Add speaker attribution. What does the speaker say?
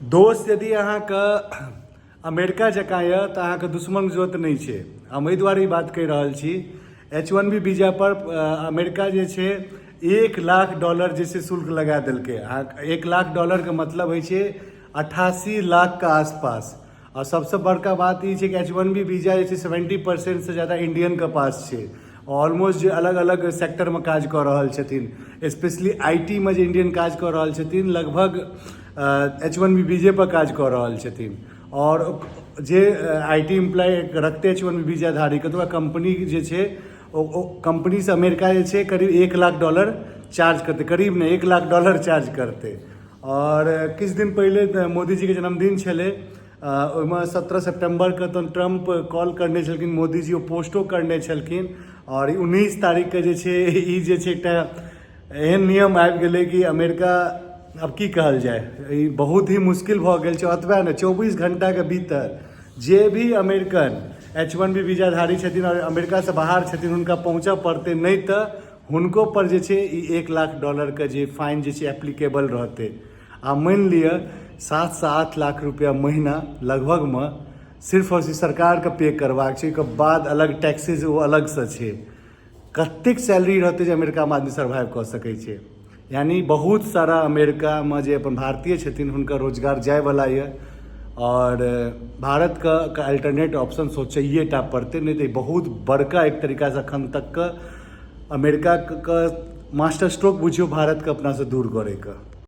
Speaker 1: दोस्त, यदि अहाँके अमेरिका जकाँ यऽ तऽ अहाँके दुश्मनके जरूरत नहि छै। हम एहि दुआरे ई बात कहि रहल छी, H-1B visa पर अमेरिका जे छै $1 लाख जे छै शुल्क लगा देलकै। अहाँ $1 लाख के मतलब होइ छै 88 लाखके आसपास। आओर सबसँ बड़का बात ई छै कि H-1B visa जे छै 70%सँ ज्यादा इंडियनके पास छै। ऑलमोस्ट जे अलग अलग सेक्टरमे काज कऽ रहल छथिन, स्पेशली IT मे जे इंडियन काज कऽ रहल छथिन, लगभग H-1B वीजे पर काज कऽ रहल छथिन। आओर जे IT employee रखते H-1B वीजाधारीके, तऽ ओकरा कंपनी जे छै, ओ कंपनीसँ अमेरिका जे छै करीब $1 लाख चार्ज करतै। करीब नहि, $1 लाख चार्ज करतै। आओर किछु दिन पहिले मोदीजीके जन्मदिन छलै, ओहिमे 17 सितम्बरके तहन ट्रम्प कॉल करने छलखिन मोदीजी, ओ पोस्टो करने छलखिन। आओर 19 तारीखके जे छै ई जे छै एकटा एहन नियम आबि गेलै कि अमेरिका आब की कहल जाय, ई बहुत ही मुश्किल भऽ गेल छै। ओतबे नहि, 24 घंटाके भीतर जे भी अमेरिकन H-1B वीजाधारी छथिन आओर अमेरिकासँ बाहर छथिन, हुनका पहुँचऽ पड़तै, नहि तऽ हुनको पर जे छै ई $1 लाख के जे फाइन जे छै एप्लीकेबल रहतै। आ मानि लिअ 7 से 8 लाख रुपया महीना लगभगमे सिर्फ आओर सिर्फ सरकारके पे करबाक छै। ओहिके बाद अलग टैक्सेज ओ अलगसँ छै। कतेक सैलरी रहतै जे अमेरिकामे आदमी सर्वाइव कऽ सकै छै? यानी बहुत सारा अमेरिकामे जे अपन भारतीय छथिन, हुनकर रोजगार जायवला यऽ आओर भारतके अल्टरनेट ऑप्शन सोचैए टा पड़तै, नहि तऽ बहुत बड़का एक तरीकासँ एखन तकके अमेरिकाके मास्टर स्ट्रोक बुझियौ भारतके अपनासँ दूर करैके।